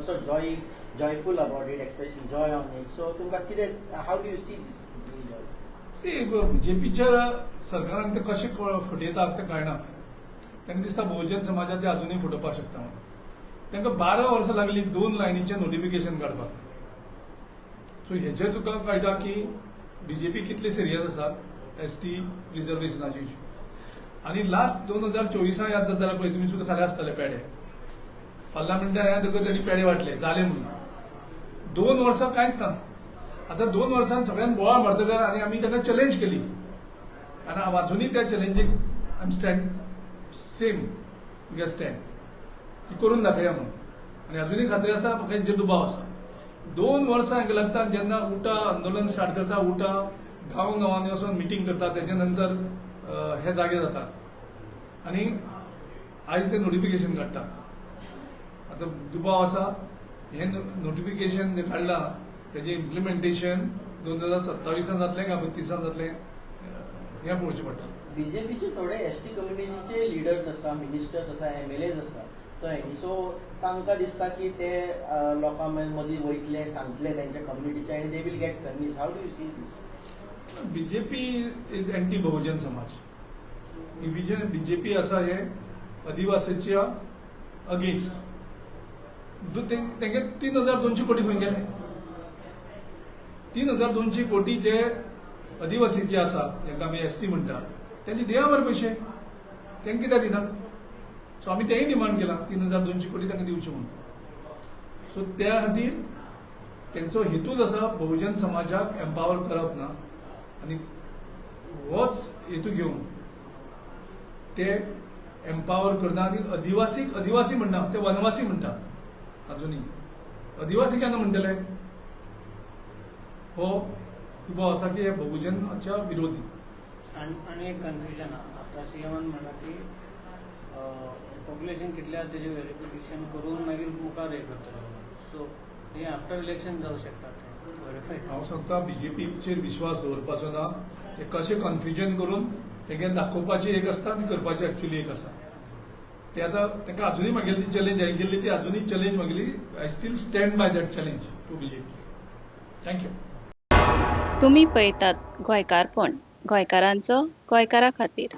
so joyful about it, expressing joy on it. So तुमकां कितें, how do you see this? See, बीजेपीच्या सरकारान ते कशें फटयतात तें कळना. तांकां दिसता बहुजन समाजात ते अजुनूय फटोवपाक शकता म्हणून. तांकां 12 वर्सां लागली दोन लायनीचें नोटिफिकेशन काडपाक. सो हेचेर तुका कळटा की बीजेपी कितली सिरियस आसा एसटी रिजर्वेशनाचे इशू. आनी लास्ट 2024 याद जाता जाल्यार पळय, तुमी सुद्दां खाले आसतले पेडे. पार्लमेंटान येतकच त्यांनी पेडे वांटले, जाले म्हणून. 2 वर्सां कांयच ना. आतां 2 वर्सां सगळ्यांक बोवाळ मारतकर आनी आमी ताका चॅलेंज केली आनी हांव अजुनूय त्या चॅलेंजीक I am stand same we stand की करून दाखया म्हणून. आनी अजुनूय खात्री आसा, म्हाका हेंचेर दुबाव आसा. 2 वर्सां हांकां लागता. जेन्ना उटा आंदोलन स्टार्ट करता, उटा गांव गांवांनी वचून मिटींग करता, तेजे नंतर हे जागे जाता आनी आयज ते नोटिफिकेशन काडटा. आतां दुबाव आसा, हें नोटिफिकेशन जें काडलां तेजें इम्प्लिमेंटेशन 2027 जातलें काय 32 जातलें, हें पळोवचें पडटा. बीजेपीचे थोडे एसटी कम्युनिटीचे लिडर्स आसा, मिनिस्टर्स आसा, एमएलएज आसा, कळ्ळें न्ही? सो तांकां दिसता की ते लोकां मदीं वयतले, सांगतले तेंच्या कम्युनिटीचे आनी they will get convince. How do you see this? BJP is anti Bahujan Samaj. BJP आसा हे आदिवासीच्या अगेन्स्ट. तेंगे 3200 कोटी खंय गेले? 3200 कोटी जे आदिवासीचे आसा, जांकां आमी एसटी म्हणटा, तेंचे दिया मरे पयशे. तांकां कित्याक दिनात? सो आमी तेंय डिमांड केला, 3200 कोटी तांकां दिवचे म्हणून. सो त्या खातीर तेंचो हेतूच आसा बहुजन समाजाक एम्पावर करप ना आनी होच हेतू घेवन ते एम्पावर करना आनी आदिवासीक आदिवासी म्हणना, ते वनवासी म्हणटा अजुनूय. आदिवासी केन्ना म्हणटले? हो दुबाव आसा की हे बहुजनाच्या विरोधी. आनी आनी एक कन्फ्युजन आहा. आतां सीएमान म्हणलां की पॉप्युलेशन कितलें आहा तेजें वेरिफिकेशन करून मागीर मुखार हें करतले. सो हें आफ्टर इलेक्शन जावं शकता तें वेरिफाय? हांव सांगता, बीजेपीचेर विश्वास दवरपाचो ना. ते कशें कन्फ्युजन करून तेंगे दाखोवपाची एक आसता आनी करपाची एक्चुअली एक आसा. ते आतां तांकां अजुनूय मागेली ती चॅलेंज हांवें केल्ली, ती अजुनूय challenge मागेली. I still stand by that challenge to BJP. Thank you. तुमी पळयतात गोंयकारपण, गोंयकारांचो गोंयकारा खातीर.